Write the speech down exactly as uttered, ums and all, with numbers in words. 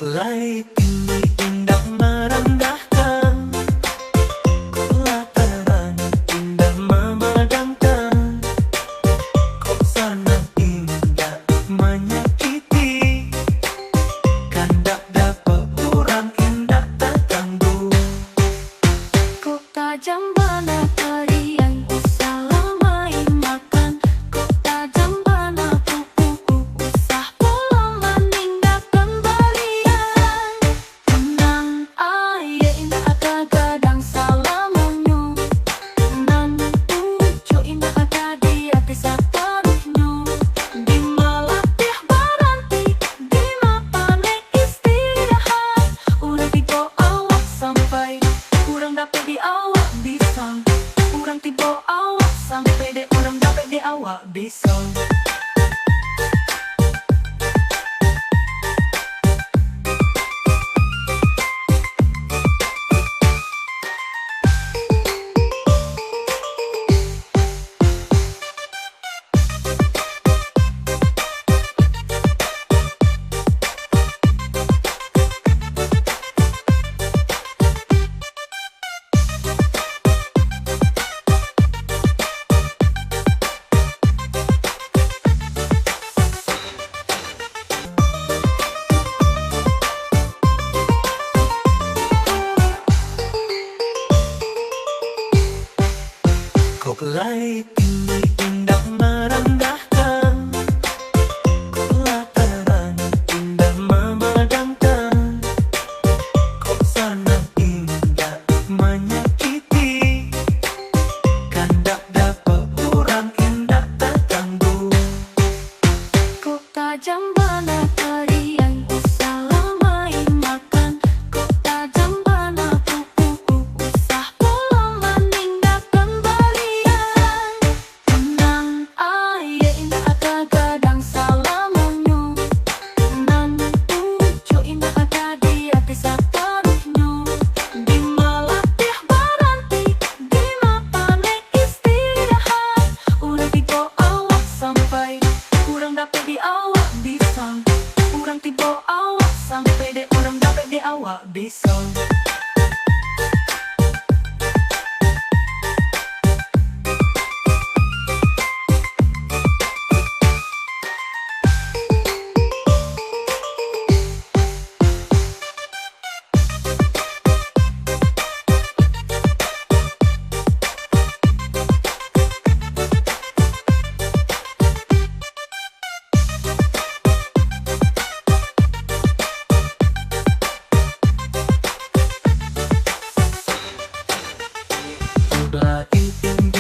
Lai tinggi indak marandahkan, kok lah tarang indak mamadangkan, kok sanang indak manyakiti, kandak dapek urang indak tatangguh. Kok tajam bana tarian, usah lah main makan. Kok tajam bana pupuku, usah pulang maninggakan balian. Nan aia indak ka gadang salamonyo, nan pucuak indak ka di ateh sataruihnyo. Dima latiah baranti, dima panek istirahat. Urang tibo awak sampai, urang dapek di awak bisa. Urang tibo awak sampai, dek urang dapek di awak bisa. Kok lai tinggi indak marandahkan, kok lah tarang indak mamadangkan, kok sanang indak manyakiti, kandak dapek urang indak tatangguh. Kok tajam bana tarian, usah lah main makan. Kok tajam bana pupuku, usah pulang maninggakan balian. Nan aia indak ka gadang salamonyo, nan pucuak indak ka di ateh sataruihnyo. Dima latiah baranti, dima panek istirahat. Urang tibo awak sampai, urang dapek di awak bisa. Urang tibo awak sampai, dek urang dapek di awak bisa. Udah intin